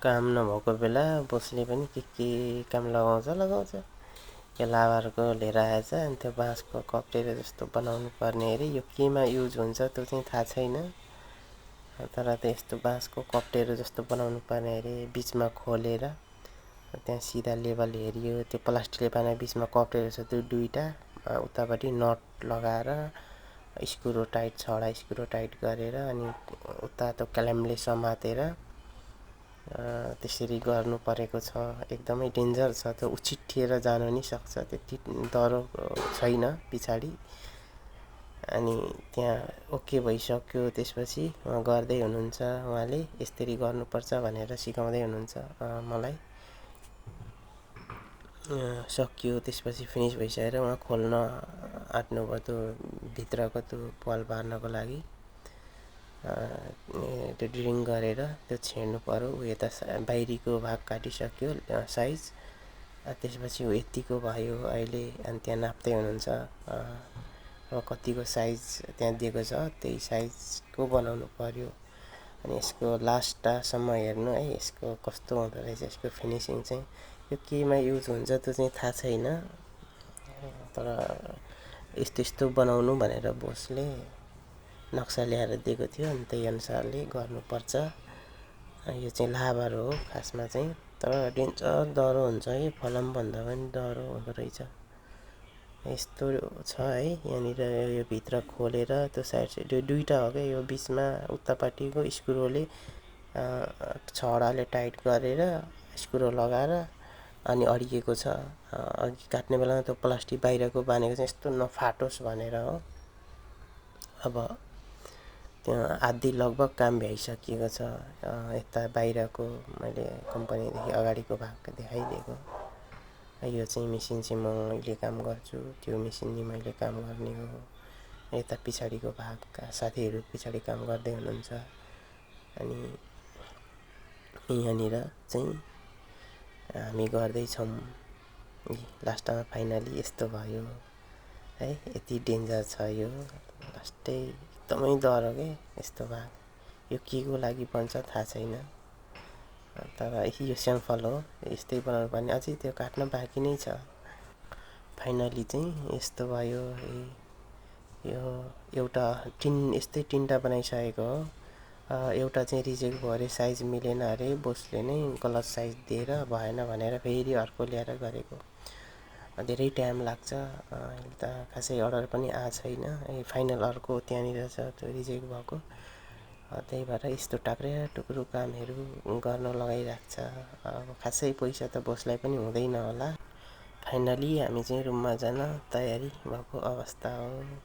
काम नभएको बेला बोसले पनि के काम लगाउँछ यो लाबरको लिएर आएछ अनि त्यो बाँसको कप्टेरो जस्तो बनाउनु पर्ने अरे यो केमा युज हुन्छ त्यो चाहिँ थाहा छैन तर त्यस्तो बाँसको कप्टेरो जस्तो बनाउनु पर्ने अरे बिचमा खोलेर त्यहाँ सिधा लेभल हेरियो त्यो प्लास्टिकले पाना बिचमा कप्टेरो छ त्यो दुईटा उतापट्टि नट लगाएर स्क्रू टाइट छडा स्क्रू टाइट गरेर अनि उता त्यो क्ल्याम्पले समातेर त्यसरी गर्नु परेको छ एकदमै डेन्जर छ त्यो उछिट्टिएर जान नि सक्छ त्यति डरो छैन पछाडि अनि त्यहाँ ओके भइसक्यो त्यसपछि उहाँ गर्दै हुनुहुन्छ उहाँले यसरी गर्नुपर्छ भनेर सिकाउँदै हुनुहुन्छ मलाई सकियो त्यसपछि फिनिश भइसकेर उहाँ खोल्न आँट्नुभयो त्यो भित्रको त्यो पाल पार्नको लागि त्यो ड्रिलिङ गरेर त्यो छेड्नु पर्यो उ यता बाहिरीको भाग काटिसक्यो साइज त्यसपछि उ यतिको भयो अहिले अनि त्यहाँ नाप्दै हुनुहुन्छ अब कतिको साइज त्यहाँ दिएको छ त्यही साइजको बनाउनु पर्यो अनि यसको लास्टसम्म हेर्नु है यसको कस्तो हुँदो रहेछ यसको फिनिसिङ चाहिँ यो केमा युज हुन्छ त्यो चाहिँ थाहा छैन तर यस्तो यस्तो बनाउनु भनेर बोसले नक्सा ल्याएर दिएको थियो अनि त्यही अनुसारले गर्नुपर्छ यो चाहिँ लाबर हो खासमा चाहिँ तर डेन्जर डह्रो हुन्छ है फलाम भन्दा पनि डह्रो हुँदो रहेछ यस्तो छ है यहाँनिर यो भित्र खोलेर त्यो साइड त्यो दुईटा हो क्या यो बिचमा उतापट्टिको स्क्रुले छडाले टाइट गरेर स्क्रू लगाएर अनि अड्किएको छ अघि काट्ने बेलामा त्यो प्लास्टिक बाहिरको बानेको चाहिँ यस्तो नफाटोस् भनेर हो अब त्यहाँ आधी लगभग काम भ्याइसकिएको छ यता बाहिरको मैले कम्पनीदेखि अगाडिको भाग देखाइदिएको यो चाहिँ मेसिन चाहिँ मैले काम गर्छु त्यो मेसिन नि मैले काम गर्ने हो यता पछाडिको भाग साथीहरू पछाडि काम गर्दै हुनुहुन्छ अनि यहाँनिर चाहिँ हामी गर्दैछौँ लास्टमा फाइनली यस्तो भयो है यति डेन्जर छ यो लास्टै एकदमै डह्रो के यस्तो भाग यो केको लागि बन्छ थाहा छैन तर यो स्याम्पल हो यस्तै बनाउनु पर्ने अझै त्यो काट्न बाँकी नै छ फाइनली चाहिँ यस्तो भयो यो एउटा यस्तै तिनवटा बनाइसकेको हो एउटा चाहिँ रिजेक्ट भयो अरे साइज मिलेन अरे बोसले नै गलत साइज दिएर भएन भनेर फेरि अर्को ल्याएर गरेको धेरै टाइम लाग्छ अहिले त खासै अर्डर पनि आएको छैन फाइनल अर्को त्यहाँनिर छ त्यो रिजेक्ट भएको त्यही भएर यस्तो टाक्रे टुक्रो कामहरू गर्न लगाइराख्छ अब खासै पैसा त बोसलाई पनि हुँदैन होला फाइनली हामी चाहिँ रुममा जान तयारी भएको अवस्था हो।